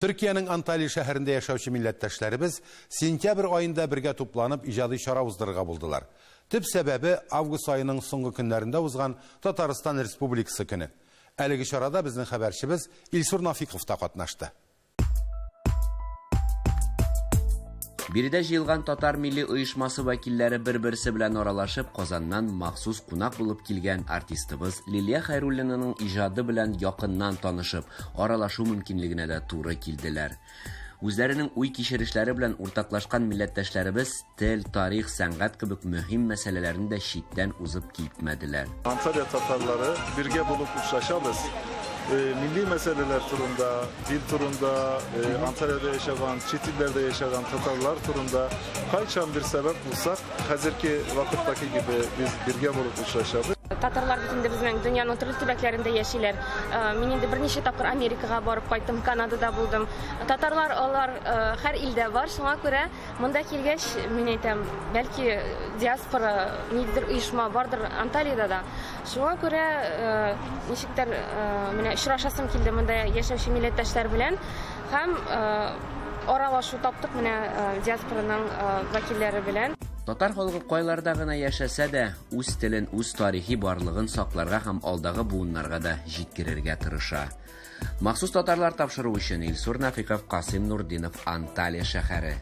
Төркиянең Анталия шәһәрендә яшәүче милләттәшләребез сентябрь аенда бергә тупланып иҗади чара уздырырга булдылар. Төп сәбәбе, август аеның соңгы көннәрендә узган Татарстан Республикасы көне. Әлеге чарада безнең хәбәрчебез Илсур Нафиков та катнашты. Биредә җыелган татар милли оешмасы вәкилләре бер-берсе белән аралашып, Казаннан махсус кунак булып килгән артистыбыз Лилия Хәйруллинаның иҗады белән якыннан танышып, аралашу мөмкинлегенә дә туры килделәр. Үзләренең уй-кичерешләре белән уртаклашкан милләттәшләребез тел, тарих, сәнгать кебек мөһим мәсьәләләрне дә читтән узып китмәделәр. Анталия татарлары бергә булып очрашабыз. Милли мәсьәләләр турында, дин турында, Анталиядә яшәгән, чит илләрдә яшәгән татарлар турында кайчан бер сәбәп булсак, хәзерге вакыттагы кебек без бергә булып очрашабыз. Татарлар бит инде безнең дөньяның төрле төбәкләрендә яшиләр. Мин инде берничә тапкыр Америкага барып кайттым, Канадада булдым. Татарлар алар һәр илдә бар, шуңа күрә монда килгәч, мин әйтәм, бәлки диаспора ниндидер оешма бардыр Анталиядә дә. Шуңа күрә ничектер менә очрашасым килде монда яшәүче милләттәшләр белән һәм аралашу таптык менә диаспораның вәкилләре белән. Татар халкы кайларда гына яшәсә дә, үз телен, үз тарихи барлыгын сакларга һәм алдагы буыннарга да җиткерергә тырыша. Махсус татарлар тапшыруы өчен Илсур Нафиков, Касыйм Нурдинов, Анталия шәһәре.